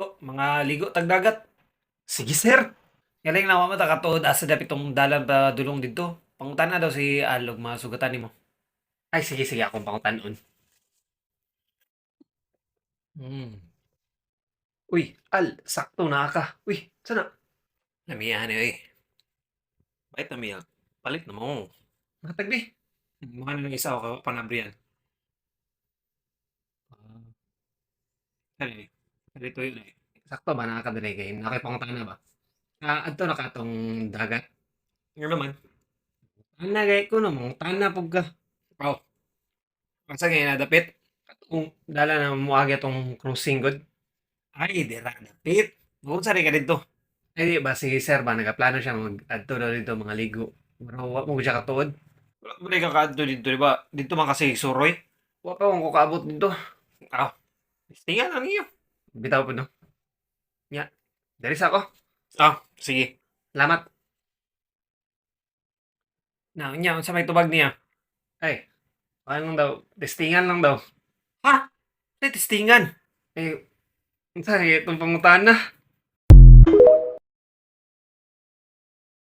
Oh, mga ligo tag dagat. Sige, sir. Galing na mo ta katuod asa dapit tong dalan pa dulong didto. Pangutana daw si Alog masugatan nimo. Ay, sige sige, akong pangutanon. Uy, Al, sakto naa ka. Uy, sana? Lamiya ni oy. Bait na miya. Palit na mo. Matag di. Mukha na ng isa ako panabriyan. Ah. Kani, dito yun eh. Sakto ba naa ka diri kay naa kay pangutana ba? Ah, adto na ka atong dagat? Nga naman. Ana gay ko no, mangutana pud ka. Aw. Asa kay na dapit? Katong dala na moagi atong crossing gud. Ay, dira dapit. Unsa rin ka didto? Ay, di ba si sir ba nagaplano siya mag-adto daw didto mga ligo. Pero wa mo siya katuod. Wala mo ka kaadto didto, di ba? Didto man kasi suroy. Wa pa ko kaabot didto. Aw. Tinga lang niyo. Bitaw po no. Nya. Diri sa ako. Ah, sige. Salamat. Na, nya unsa may tubag niya? Ay, ano lang daw, testingan lang daw. Ha? Ay, testingan. Eh, unsa itong pangutana?